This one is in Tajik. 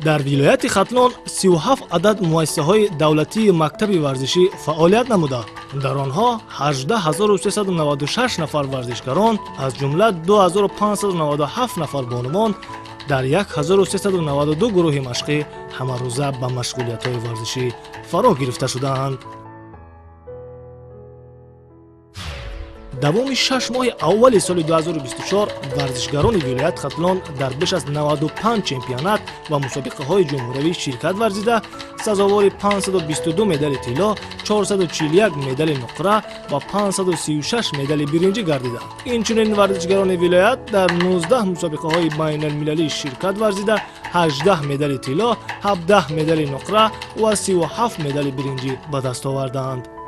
Дар вилояти Хатлон 37 адад муассисаҳои давлатии мактаби варзишӣ фаъолият намуда, дар онҳо 18396 нафар варзишгарон, аз ҷумла 2597 нафар бонувон, дар 1392 гурӯҳи машқӣ ҳамарӯза ба машғулиятҳои варзишӣ фаро гирифта шудаанд. Давоми 6 моҳи аввали соли 2024 варзишгарони вилоят Хатлон дар беш аз 95 чемпионат ва мусобиқаҳои ҷумҳуриявӣ ширкат варзида, сазовори 522 медали тилло, 441 медали нуқра ва 536 медали биринҷӣ гардиданд. Инчунин варзишгарони вилоят дар 19 мусобиқаҳои байналмилалӣ ширкат варзида, 18 медали тилло, 17 медали нуқра ва 37 медали биринҷӣ ба даст оварданд.